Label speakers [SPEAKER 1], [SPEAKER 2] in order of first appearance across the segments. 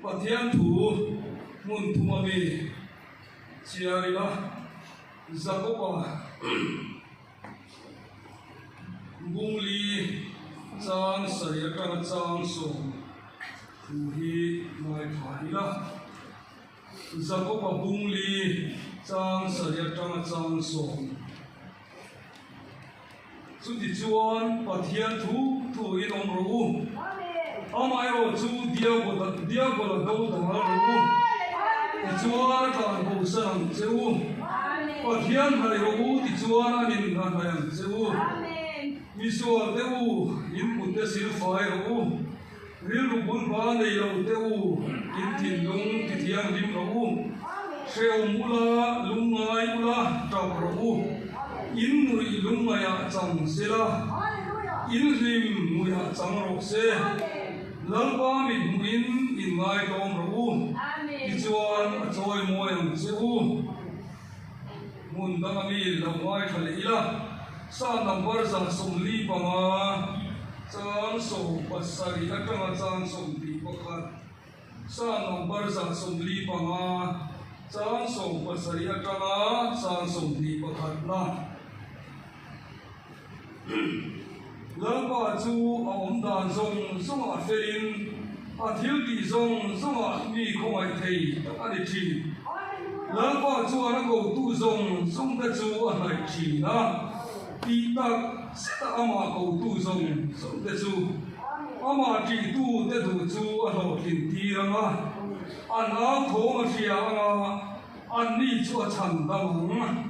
[SPEAKER 1] Pathian thu hmun thum a mi chhiar ila Jakoba Bungli chang sarih atanga chang sawm thu hi ngaithla ila. Jakoba Bungli chang sarih atanga chang sawm. Chutichuan Pathian thu thu in awm rawh u. Amaherawh chu Diabola do dal rawh u. Tichuan a tlan bosan ang che u. Pathian hnaih rawh u tichuan a nin a hnaih ang che u. Misual te u, in kutte silfai rawh u. Rilru bulba nei lo te u, in thinlung ti thianghlim rawh u. Hrehawm ula, lungngai ula, tap rawh u. In nuih lungngaihah chang se la, in hlim nguihah chang rawh se. Lalpa mit hmuhin in ngaitlawm rawh u, tichuan a chawi mawi ang che u. Hmun danga mi lo ngaithla leh ila, Psalm number 145, chang 70 atanga chang 21, Psalm number 145, chang 70 atanga chang 21 na. Lalpa chu a awm dan zawng zawngah felin a thil tih zawng zawngah mi khawngaih thei tak a ni thin. Lalpa chuan a kotu zawng zawngte chu a hnaih thin a, tih tak zeta amah kotu zawng zawngte chu amah ṭihtute duh chu a hlawhtlin tir ang a, an au thawm a hria ang a, Anni chu a chhan dam ang.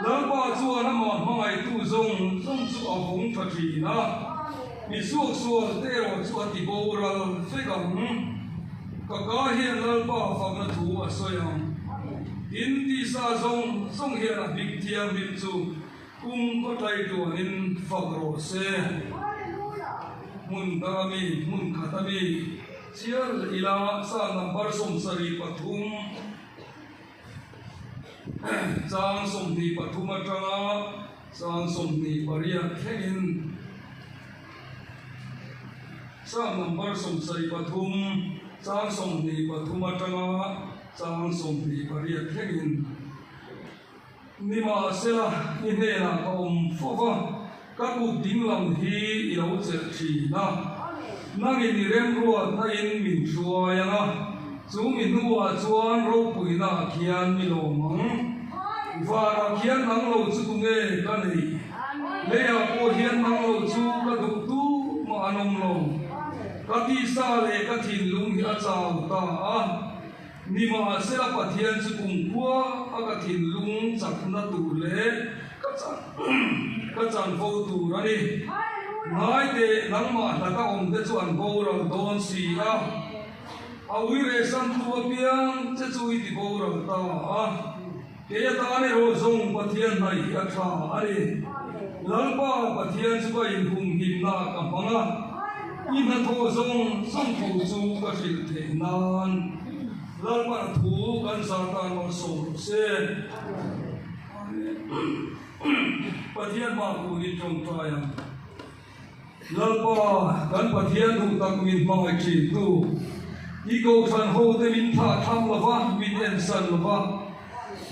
[SPEAKER 1] Lalpa chuan amah hmangaihtu zawng zawng chu a vawng tha thin a, mi suaksual te erawh chu a ti boral vek ang. Ka ka hian Lalpa fakna thu a sawi ang. Tin, tisa zawng zawng hian a hming thianghlim chu kum khaw tlai tuanin fak rawh se. Hmun dang ami, hmun khat ami, chhiar leh ila, Psalm number 73. Chang 23 atanga chang 28 thlengin Psalm number 73 chang 23 atanga chang 28 thlengin Nimahsela i hnenah ka awm fo va, ka kut dinglam hi i lo chelh thin a. Nangin i remruatna in min hruai ang a, chu mi hnuah chuan ropuina ah khian mi lawm ang. Vanah khian nang lo chu tunge ka neih? Leiah pawh hian nang lo chu ka duh tu mah an awm lo. Ka tisa leh ka thinlung hi a chau ta a. Nimahsela Pathian chu kumkhua a ka thinlung chakna tur leh ka ka chanvo tur a ni. Ngaite nangmah hlata awmte chu an boral dawn si a, a ui rehsantu apiang che chu i ti boral ta a. Kei atan erawh zawng Pathian hnaih hi a tha a ni. Lalpa Pathian chu ka inhumhimna ka hmang a, i hnathawh zawng zawng thu chu ka hrilh theih nan Lalpa'n thu kan zar tan malsawm rawh se. Amen. Pathian hma kunin tawngtai ang. Lalpa, kan Pathian duh tak min hmangaih thin tu, i kohhran ho te min thlah tham lo va, min ensan lo va,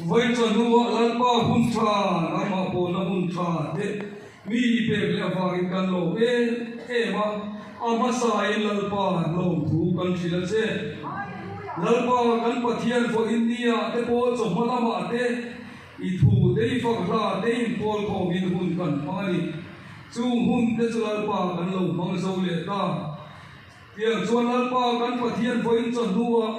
[SPEAKER 1] vawi chawhnuah Lalpa hun tha, nangmah pawhna hun tha te mi i pek leh avangin kan lawm em em a, a hmasain Lalpa lawmthu kan hrilh a che. Lalpa, kan Pathian vawiin nia te pawh chawhma lamah te, I thu te i fak hla te in pawl khawmin hun kan hmang a ni. Chung hun te chu Lalpa kan lo hmang zo leh ta. Tiang chuan Lalpa kan Pathian vawiin chawhnuah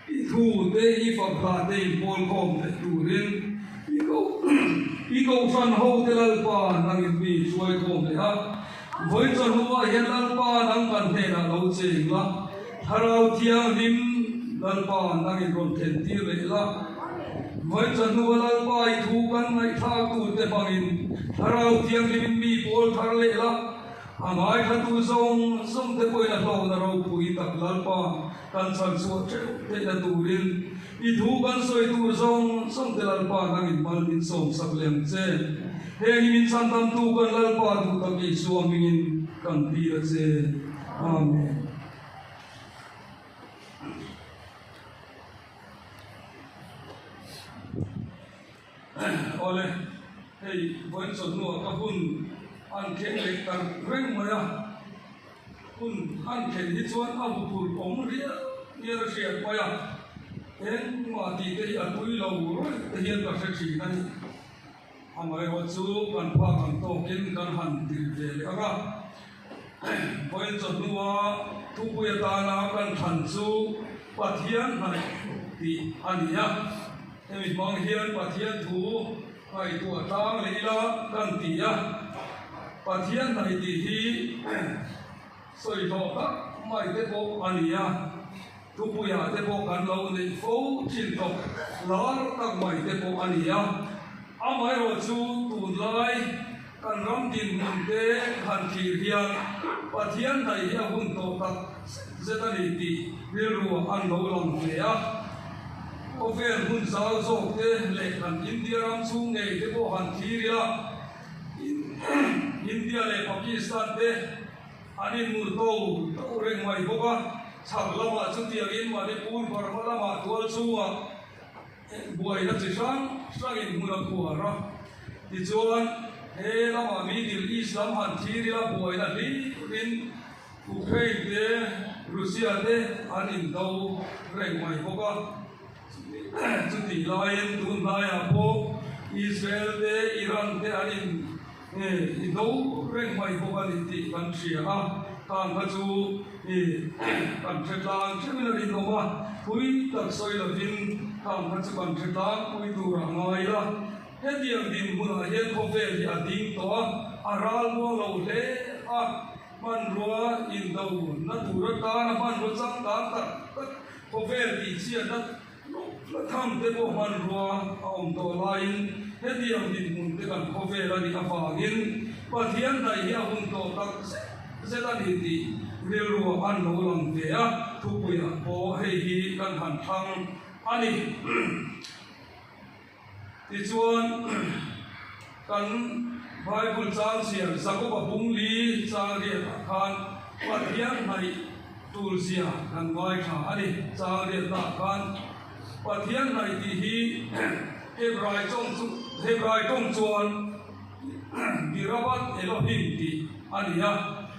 [SPEAKER 1] i thu te i fak hla te in pawl khawm leh turin i ko i kohhran ho te Lalpa nangin mi hruai khawm leh a. Vawiin chawhnuah hian Lalpa nang kan hnenah lo cheng la, Thlarau Thianghlim Lalpa nangin rawn thlen tir leh la. Vawi chawhnu a Lalpa i thu kan ngaihthlak tur te hmangin Thlarau Thianghlimin mi pawl thar leh la, a ngaithlatu zawng zawng te pawhin a hlawhna ropui tak Lalpa kan chhan chhuah theuh theihna turin i thu kan sawi tur zawng zawng te Lalpa nangin mal min sawmsak leh ang che. Heng hi min chhandamtu kan Lalpa duh tak Isua hmingin kan tir a che. Amen. Awle, hei vawiin chawhnuah ka hun an thleng leh ta reng mai a, hun an thlen hi chuan a huphurh awm riau hian a hriat mai a, engmah tih te hi a tui lo rawih te hian ka hre thin a ni. Amaherawh chu kan phak ang tawkin kan han tir ve leh ang a, vawiin chawhnua thupui atana kan thlan chu Pathian hnaih tih a ni a. Hemi hmang hian Pathian thu ngaihtuah tlang leh ila kan ti a, Pathian hnaih tih hi sawi hlawh tak mai te pawh a ni a. Thupuiah te pawh kan lo neih fo thin tawh lar tak mai te pawh a ni a. Amaherawh chu tunlai kan ram dinhmun te han thlir hian Pathian hnaih hi a hun tawh tak zet a ni tih rilruah an lo lang hle a. Khawvel hmun zau zawk te leh kan India ram chhung ngei te pawh han thlir ila, India leh Pakistan te, An inmur to to reng mai bawk a, chhak lamah chutiangin Manipur Burma lamah tual chungah buaina chi hrang hrangin hmun a khuar a. Tichuan, he lamah Middle East lam han thlir ila buaina hlirin Ukraine te, Russia te an indo reng mai bawk a. Chutih laiin tun hnaiah pawh Israel te, Iran te an in i do reng mai bawk a ni tih kan hria a, khang kha chu i kan hre tlang theuhin a rinawm a, pui tak sawi lovin khang kha chu kan hre tlang pui tur a ngai la. Hetiang dinhmunah hian khawvel hi a ding tawh a, a ral muang lo hle a, hmanrua indo na tur atana hmanrua changkang tak tak Khawvel tihchhiatna la tham te pawh hmanrua a awm tawh laiin hetiang dinhmun te kan khawvel a nih avangin Pathian daih hi a hun tawh tak zet zet a ni tih rilruah an lo lang ve a, thupuiah pawh hei hi kan han thlang a ni. Tichuan, kan Bible chang chhiar Jakoba bung li chang riatah khan Pathian hnaih tulzia kan ngaithla a ni. Chang riatnaah khan Pathian hnaih tih hi Hebrai tawng chu Hebrai tawng chuan Birabat Elohim tih a ni a,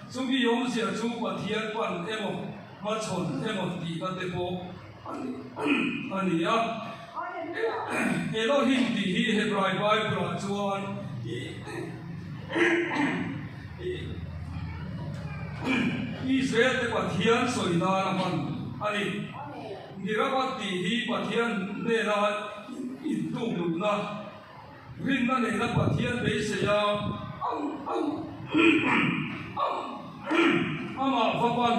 [SPEAKER 1] chumi awmzia chu Pathian pan emaw hmachhawn emaw tihna te pawh a ni a. Elohim tih hi Hebrai Bible-ah chuan Israel-te Pathian sawi nan a hman a ni. Mirabat tih hi Pathian hnena intuk luhna, rinna nena Pathian beisei a, amah va pan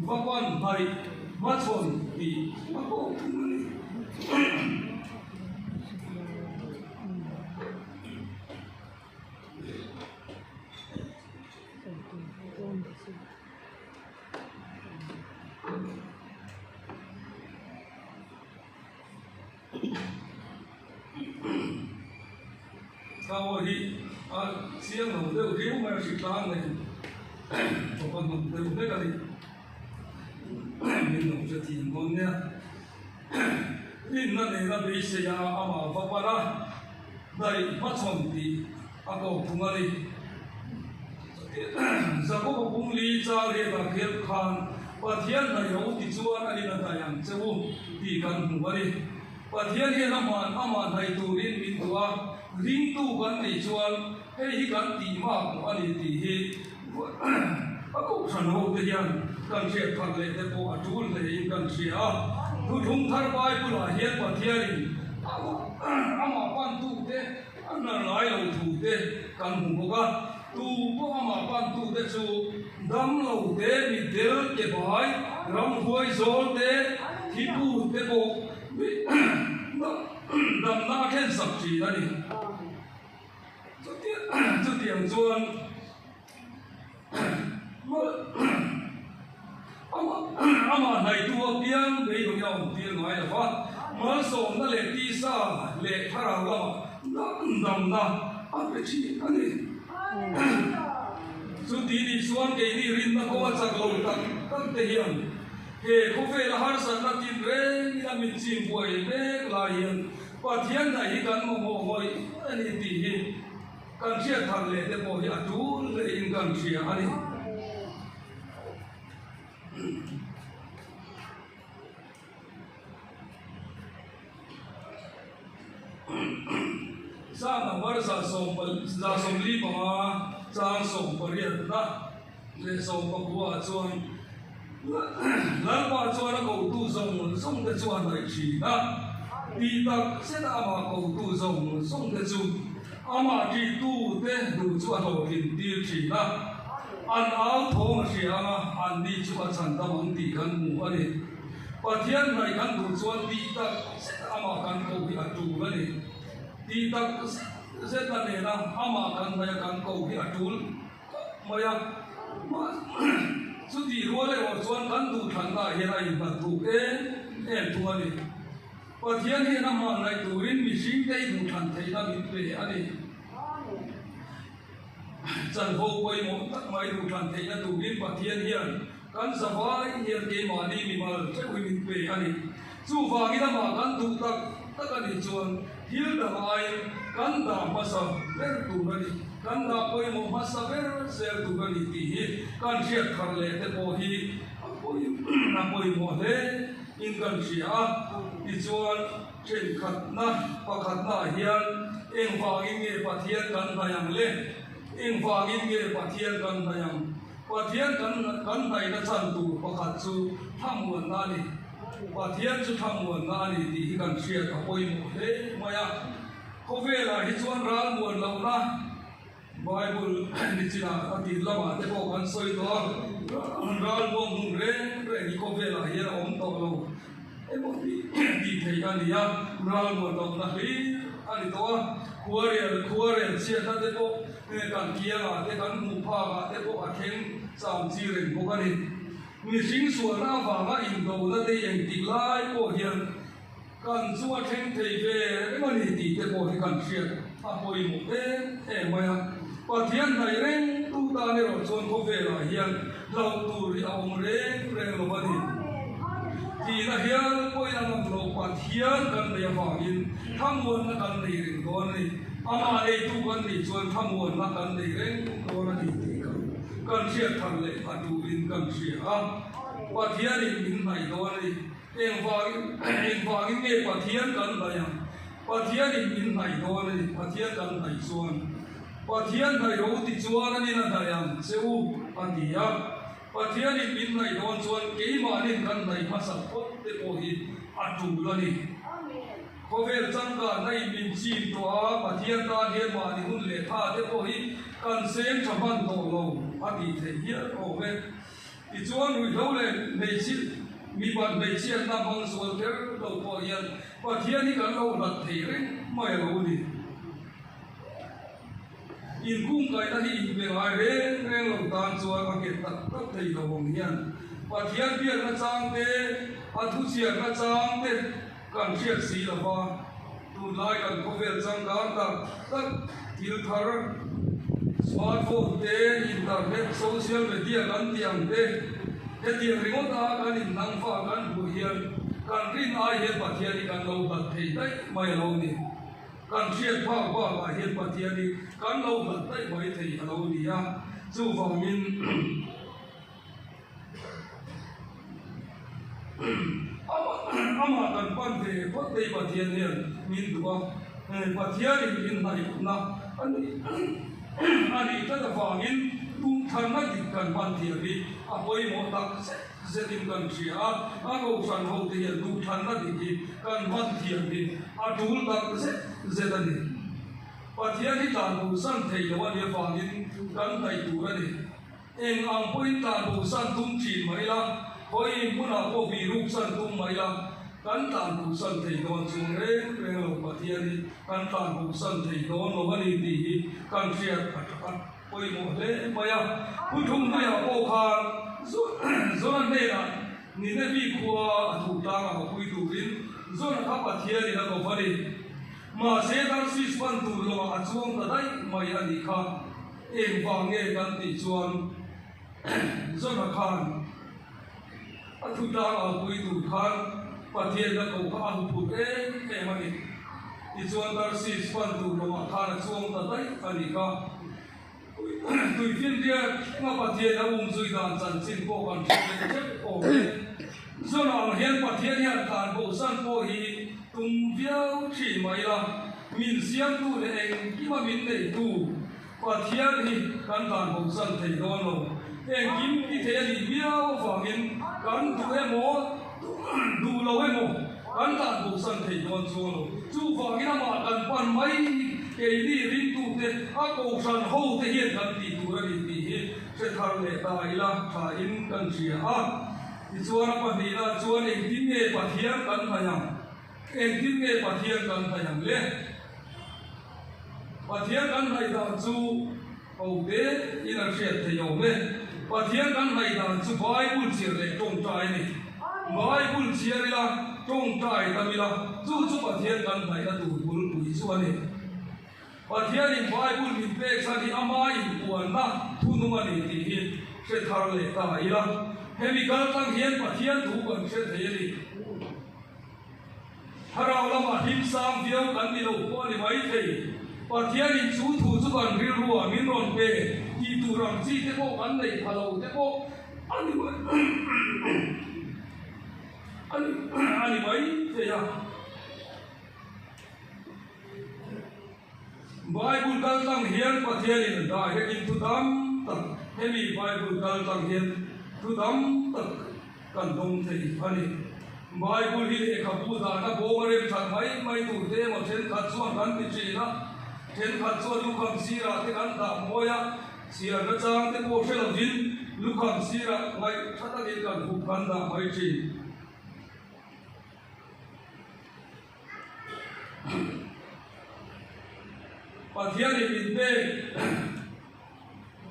[SPEAKER 1] va pan hnaih hmachhawn tih a kawk thung a ni. Thau hi a chiang lo deuh riau mai a hritlang nei tawp a hnawm deuh hlek a ni. Min lo hre thiam dawn nia. Rinna nena beisei a amah va pan a, daih hmachhawn tih a kawk thung a ni. Jakoba pum li chang riatah khian khan Pathian hnaih ro ti chuan a in a hnaih ang che u tih kan hmu a ni. Pathian hian amah amah hnaih turin min duh a, ringtu kan nih chuan hei hi kan tih mak pawh a ni tih hi a kohhran ho te hian kan hriat khat leh te pawh a tul hlein kan hria a. Thuthlung thar Bible ah hian Pathianin amah amah pantute A hnar ngai lo thu te kan hmu bawk a, tu pawh amah pantu te chu dam lo te, mitdel ke bai, ramhuai zawl te, thipur te pawh damna a thlen sak thin a ni. Chutiang chuan. Amah hnaitu apiang beidawng a awm tir ngai lo va, malsawmna leh tisa leh thlarau lamah damna a pe thin a ni. Chuti nih chuan keini rinna kawnga chak lo tak tak te hian he khawvela harsatna tinrengin a min chim buai mek lai hian. Pathian hnaih hi kan mamawh ngawih a ni tih hi kan hriat thar leh te pawh hi a tul hlein kan hria a ni. Zan number 145 chang 18 na leh 19 ah chuan Lalpa chuan a kotu zawng zawng te chu a hnaih thin a, tih tak zet a amah kotu zawng zawng te chu amah ṭihtu te duh chu a hlawhtlin tir thin a, an au thawng a hria ang a, anni chu a chhandam ang tih kan hmu a ni. Pathian hnaih kan duh chuan tih tak zet amah kan koh hi a tul a ni. Tih tak zet a nena amah kan hnaih a kan koh hi a tul khawp mai a. Chutih rual erawh chuan kan duhthlanna ah hian a inhlat thuk em em thung a ni. Pathian hian amah hnaih turin mihringte i duhthlan theihna min pe a ni. Chanvo pawimawh tak mai duhthlan theihna turin Pathian hian kan zavai hian keimahni mimal theuh hi min pe a ni. Chuvangin amah kan duh tak tak a nih chuan thil dang aiin kan dah hmasa ber tur a ni, kan dah pawimawh hmasa ber zel tur a ni tih hi kan hriat thar leh te pawh hi a pawimawh hle in kan hria a. Tichuan. Thenkhatna pakhatnaah hian engvangin nge Pathian kan hnaih ang le? Engvangin nge Pathian kan hnaih ang? Pathian kan kan hnaihna chan tur pakhat chu thlamuanna a ni. Pathian chu thlamuanna a ni tih hi kan hriat a pawimawh hle mai a. Khawvelah hi chuan ralmuan lohna Bible nichinah a tir lamah te pawh kan sawi tawh a, ralmuang hmun reng reng hi khawvelah hian a awm tawh lo emaw tih tih theih a ni a, ralmuan lohna hlir a ni tawh a, khuarel khuarel chhiatna te pawh kan kiangah te kan hmuh phakah te pawh a thleng cham chi reng bawk a ni. Mihring sualna avanga indona te engtik lai pawh hian Kan chu a thleng thei ve reng a ni tih te pawh hi kan hriat a pawimawh em em mai a. Pathian hnaih reng tu tan erawh chuan khawvelah hian hlauh tur hi a awm reng reng lo a ni. Tihna hial pawhin a ngam lo, Pathian kan nei avangin thlamuanna kan nei reng dawn a ni. Amah neitu kan nih chuan thlamuanna kan nei reng dawn a ni tih kan kan hriat thar leh a duhin kan hria a. Pathianin min hnaih dawn a ni. Engvangin engvangin nge Pathian kan hnaih ang? Pathianin min hnaih dawn a ni. Pathian kan hnaih chuan Pathian hnaih ro ti chuan a nin a hnaih ang che u a ti a. Pathianin min hnaih dawn chuan keimahnin kan hnaih hmasa phawt te pawh hi a tul a ni. Khawvel changkanna in min chim tawh a, Pathian tan hian mahni hun leh tha te pawh hi kan seng tha hman tawh lo a tih theih hial awm e. Tichuan ruihhlo leh hmeichhi mipat hmeichhiatna hmang sual kher lo pawh hian Pathian hi kan lo hlat thei reng mai a lo ni. Inkungkaihna hi inpe ngai reng reng lo tan chuan a nghet tak tak thei lo ang hian Pathian biakna chang te, a thuchhiatna chang te kan hriat si lo va, tunlai kan khawvel changkang tak tak thil thar smartphone te, internet, social media kan tih ang te, hetiang ringawt a kan innang fa kan hmuh hian kan rin ai hian Pathian hi kan lo hlat thei daih mai a lo ni. Kan hriat phak bakah hian Pathian hi kan lo hlat daih mai thei a lo ni a, chuvangin. Amah kan pan ve phawt phei Pathian hian min duh a, Pathianin min hnaihna a nih tlat avangin tumthanna dik kan hman thiam hi a pawimawh tak zet zetin kan hria a, a kohhran hote hian duhthanna dik hi kan hman thiam hi a tul tak zet zet a ni. Pathian hi tlanbosan thei lo a nih avangin kan hnaih tur a ni. Eng ang pawhin tlanbosan tum thin mai la, khawi hmunah pawh bihruksan tum mai la, kan tlanbosan thei dawn chuang reng reng lo Pathian hi kan tlanbosan thei dawn lo a ni tih hi kan hriat a tha pawimawh hle mai a. Pu Thumhnuiah pawh khan Zona hnenah Ninevi khua a thuh tlangah a pui turin Zona kha Pathianin a ko va ni. Mahse Tarsis pan tur lawngah a chuang ta daih mai a nih kha. Engvang nge kan tih chuan Zona khan a thu tlang au pui tur khan Pathian a koh kha a hmu phut em em a ni. Tichuan Tarsis pan tur lawngah khan a chuang ta daih a nih kha. Tuifinriat thleng a Pathian a umzui dan chanchin pawh kan hre leh theuh awm e. Zon ang hian Pathian hian tlan bosan pawh hi tum viau thin mai la, min siamtu leh engkima min neitu Pathian hi kan tlan bosan thei dawn lo. Engkim ti thei a nih viau avangin kan duh emaw duh lo emaw kan tlan bosan thei dawn chuang lo. Chuvangin amah kan pan mai keini ringtute a kohhran hote hian kan tih tur a ni tih hi hre thar leh ta ila thain kan hria a. Tichuan a pahnihna chuan engtin nge Pathian kan hnaih ang? Engtin nge Pathian kan hnaih ang le? Pathian kan hnaih dan chu hote in an hriat theih awm e. Pathian kan hnaih dan chu Bible chhiar leh tawngtai a ni. Bible chhiar ila, tawngtai tam ila, chu chu Pathian kan hnaihna tur bulpui chu a ni. Pathianin Bible min pek chhan hi ama inpuanna thunung a ni tih hi hre thar leh ta ila. Hemi kaltlang hian Pathian thu kan hre thei a ni. Thlarau lamah hlim sang viau kan ni lo pawh a ni maithei. Pathianin chu thu chu kan rilruah min rawn pe tih tur ang chi te pawh kan neih pha lo te pawh a ni a ni maithei a. Bible kal tlang hian Pathianin dah hekin thu tam tak hemi Bible kal tlang hian thu tam tak kan dawng thei a ni. Bible hi lehkhabu dahna bawm a rem that mai mai tur te emaw thenkhat chuan kan ti thin a, thenkhat chuan lukham sirah te kan dah mawi a, chhiarna chang te pawh hre lovin lukham sirah ngaih tha takin kan hup kan dah mai thin. Pathianin min pek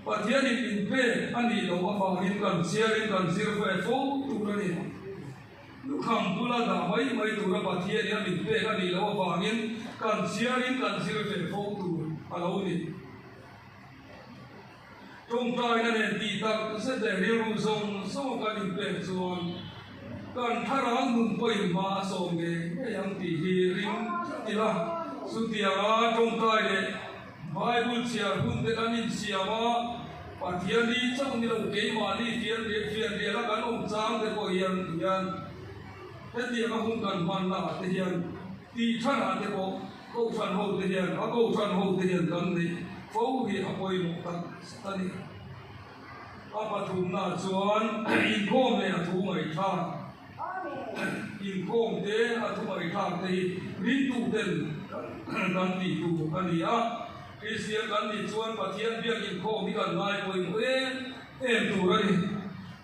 [SPEAKER 1] Pathianin min pek a nih loh avangin kan chhiarin kan zir ve fo tur a ni. Lukham bula dah mai mai tura Pathianin a min pek a nih loh avangin kan chhiarin kan zir ve fo tur a lo ni. Tawngtaina nen tih tak zet leh rilru zawng zawng kan inpek chuan kan thlarau nun pawhin hma a sawm ngei ngei ang tih hi ring tlat ila. Chutianga tawngtai leh Bible chhiar hun te kan insiam a, Pathian hi chauh ni lo keimahni fian fian riala kan awm chang te pawh hian hian hetianga hun kan hmanna ah te hian tih thanah te pawh Kohhran ho te hian a kohhran ho te hian kan neih fo hi a pawimawh tak zet a ni. A pathumna chuan inkhawm leh a thu ngaihthlak, inkhawm te a thu ngaihthlak te hi ringtu ten kan tih tur a ni a. Kristian kan nih chuan Pathian biak inkhawm hi kan ngai pawimawh em em tur a ni.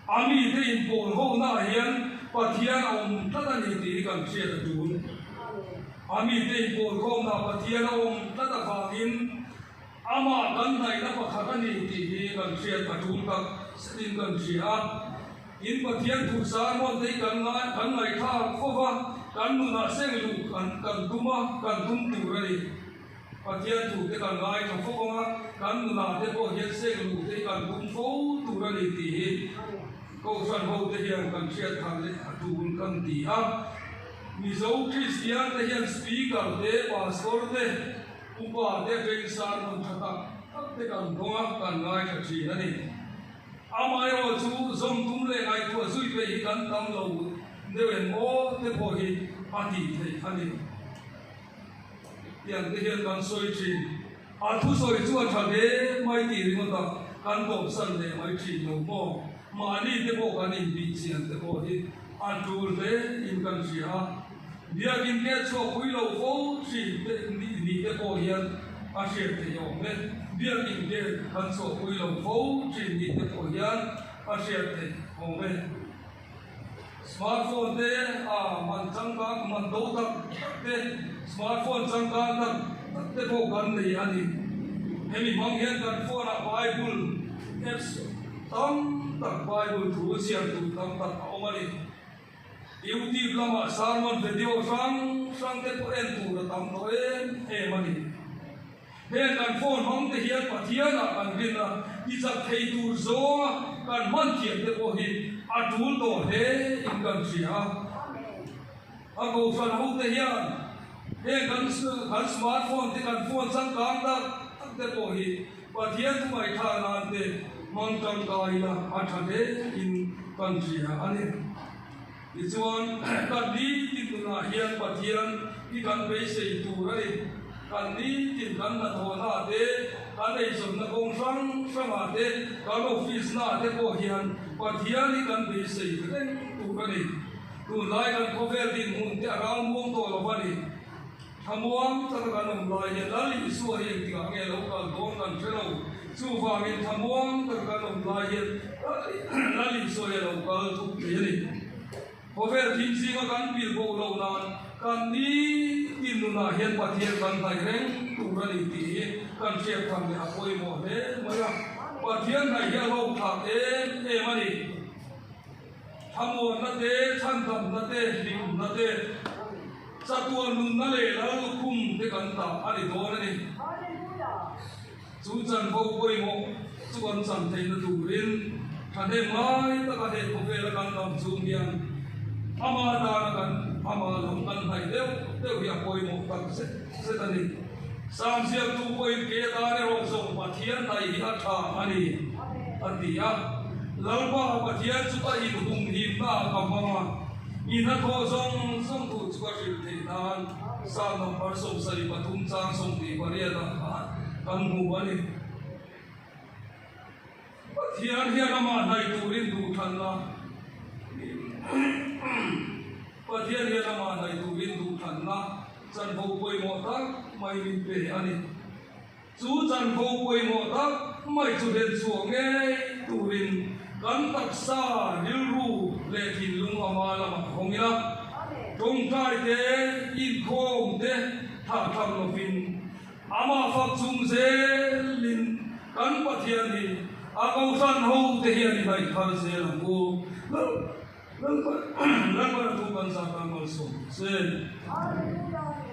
[SPEAKER 1] A mite inpawl hona hian Pathian a awm tlat a ni tih hi kan hriat a tul. A mite inpawlkhawmna Pathian a awm tlat avangin amah kan hnaihna pakhat a ni tih hi kan hriat a tul tak zetin kan hria a. In Pathian thu sermon te hi kan ngai kan ngaihthlak fo va, kan nunah seng luh kan kan tum a, kan tum tur a ni. Pathian thu te kan ngaithla fo ang a, kan nunah te pawh hian seng luh te hi kan tum fo tur a ni tih hi Kohhran hote hian kan hriat thar leh a tul kan ti a. Mizo Kristian te hian Speaker te, Pastor te, Upa te atangin sermon tha tak tak te kan dawng a, kan ngaithla thin a ni. Amaherawh chu zawm tum leh ngaihtuah zui peih hi kan tam lo deuh em aw te pawh hi a tih theih a ni. Tiang te hian kan sawi thin. A thusawi chu a tha hle mai tih ringawt a, kan tawpsan leh mai thin lo maw? Mahni te pawh kan inbih chian te pawh hi a tul hle in kan hria a, biakin te chhuak pui lo fo thin te nih te pawh hian a hriat theih awm e. Biakin te kan chhuak pui lo fo thin nih te pawh hian a hriat theih awm e. Smartphone te a man changkang man do tak tak te smartphone changkang tak tak te pawh kan nei a ni. Hemi hmang hian kan phone ah Bible apps tam tak Bible thu chhiar tur tam tak a awm a ni. YouTube lamah sermon video hrang hrang te pawh en tur a tam tawh em em a ni. Heng kan phone hmang te hian Pathianah kan rin a, tichak thei tur zawnga kan hman thiam te pawh hi a tul tawh hle in kan hria a. A kohhran ho te hian Heng kan kan smart phone te kan phone changkang tak tak te pawh hi Pathian thu ngaihthlak nan te hmang tangkai ila a tha hle in kan hria a ni. Tichuan, kan nitin nunah hian Pathian hi kan beisei tur a ni. Kan nitin kan hnathawhna te, kan eizawnna kawng hrang hrangah te, kan office na te pawh hian Pathian hi kan beisei reng tur a ni. Tunlai kan khawvel dinhmun te a ralmuang tawh lo a ni. Thlamuang taka kan awm lai hian Lal Isua hi engtikah nge lo kal dawn kan hre lo. Chuvangin thlamuang taka kan awm lai hian Lal Isua hi a lo kal thuk thei a ni. Khawvel thim zinga kan pil bo lo nan kan nitin nunah hian Pathian kan hnaih reng tur a ni tih hi kan hriat tham leh a pawimawh hle mai a. Pathian hnaih hi a hlawkthlak em em a ni. Thlamuanna te, chhandamna te, hlimna te, chatuan nunna leh lal lukhum te kan tah a ni dawn a ni. Chu chanvo pawimawh chu kan chan theihna turin thahnem ngai taka he khawvela kan dam chung hian ama tana kan ama lam kan hnaih deuh deuh hi a pawimawh tak zet zet a ni. Sam ziaktu pawhin ke tan erawh zawng Pathian hnaih hi a tha a ni, a ti a. Lalpa Pathian chu ka inhumhimna ah ka hmang a, i hnathawh zawng zawng tur chu ka hrilh theih nan Psalm number 73 chang 28 ah khan kan hmu a ni. Pathian hian amah hnaih turin duhthlanna Pathian hian amah hnaih turin duhthlanna chanvo pawimawh tak mai min pe a ni. Chu chanvo pawimawh tak mai chu hlen chhuak ngei turin kan taksa rilru leh thinlung ama lamah hawng ila, tawngtai te, inkhawm te thahtham lovin Amah fak chung zelin kan Pathian hi a kohhran ho te hian i hnaih thar zel ang u. Lalpa Lalpa thu kan zat tan malsawm se.
[SPEAKER 2] Hallelujah.